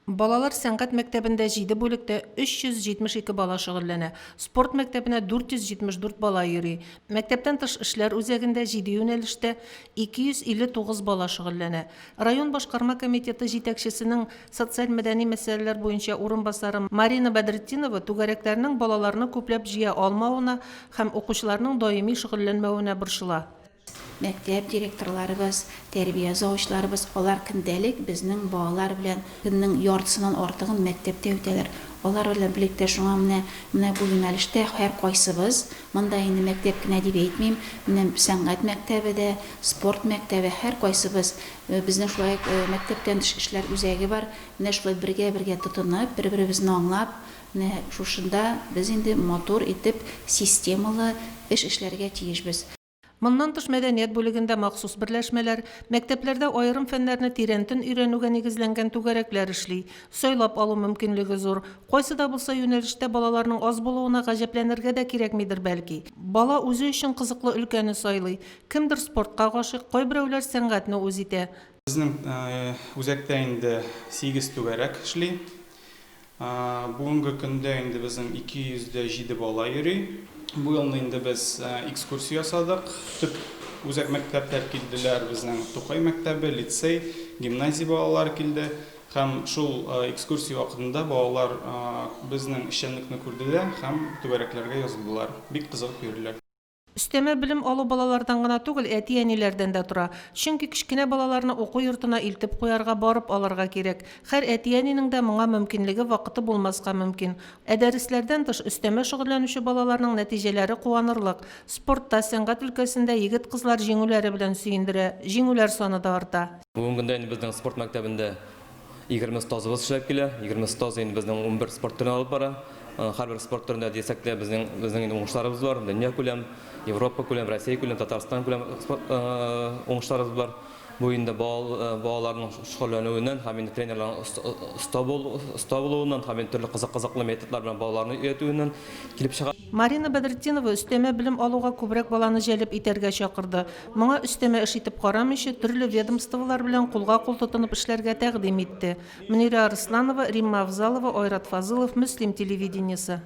Балалар сәнгать мәктәбендә җиде бүлектә 372 бала шөгыльләнә. Спорт мәктәбенә 474 бала йөри. Мәктәптән тыш эшләр үзәгендә җиде юнәлештә 259 бала шөгыльләнә. Район башкарма комитеты җитәкчесенең социаль-мәдәни мәсьәләләр буенча урынбасары Марина Бәдретдинова түгәрәкләрнең балаларны күпләп җыя алмавына һәм укучыларның даими шөгыльләнмәвенә борчыла. Мәктәп директорларыбыз, тәрбия завучларыбыз, алар көндәлек безнең балалар белән көннең яртысыннан артыгын мәктәптә үтәләр. Алар белән берлектә шуңа менә менә бу юнәлештә һәркайсыбыз, монда инде мәктәп кенә дип әйтмим, менә сәнгать мәктәбе дә, спорт мәктәбе, һәркайсыбыз, безнең шулай ук мәктәптән тыш эшләр үзәге бар, менә шулай бергә-бергә тотынып, бер-беребезне аңлап, менә шушында без инде матур итеп системалы эш эшләргә тиешбез. Моннан тыш мәдәният бүлегендә махсус берләшмәләр, мәктәпләрдә аерым фәннәрне тирәнтен өйрәнүгә нигезләнгән түгәрәкләр эшли. Сайлап алу мөмкинлеге зур. Кайсы да булса юнәлештә балаларның аз булуына гаҗәпләнергә дә кирәкмидер бәлки. Бала үзе өчен кызыклы өлкәне сайлый. Кемдер спортка гашыйк, кайберәүләр сәнгатьне үз итә. Безнең үзәктә инде сигез түгәрәк эшли. Бүгенге көндә инде безнең 207 бала йөри. Бу елны инде без экскурсия ясадык. Төп үзәк мәктәпләр килделәр, безнең Тукай мәктәбе, лицей, гимназия балалары килде. Һәм шул экскурсия вакытында балалар безнең эшчәнлекне күрделәр һәм түгәрәкләргә язылдылар. Бик кызыгып йөриләр. Өстәмә белем алу балалардан гына түгел, әти-әниләрдән дә тора. Чөнки кечкенә балаларны уку йортына илтеп куярга, барып алырга кирәк. Һәр әти-әнинең дә моңа мөмкинлеге, вакыты булмаска мөмкин. Ә дәресләрдән тыш өстәмә шөгыльләнүче балаларның нәтиҗәләре куанырлык. Спортта, сәнгать өлкәсендә егет-кызлар җиңүләре белән сөендерә, җиңүләр саны да арта. Бүгенге көндә инде безнең спорт мәктәбендә 20 остазыбыз эшләп килә. 20 остаз инде безнең 11 спорт төрен алып бара. Һәрбер спорт төрендә дисәк тә, безнең безнең инде уңышларыбыз бар. Дөнья күләм, Европа күләм, Россия күләм, Татарстан күләм спорт уңышларыбыз бар. Бу инде балаларның шөгыльләнүеннән һәм инде тренерларның оста оста булуыннан һәм инде төрле кызык-кызыклы методлар белән балаларны өйрәтүеннән килеп чыга. Марина Бәдретдинова өстәмә белем алуга күбрәк баланы җәлеп итәргә чакырды. Моңа өстәмә эш итеп карамыйча, төрле ведомстволар белән кулга-кул тотынып эшләргә тәкъдим итте. Мөнирә Арысланова, Римма Авзалова, Айрат Фазылов, Мөслим телевидениесе.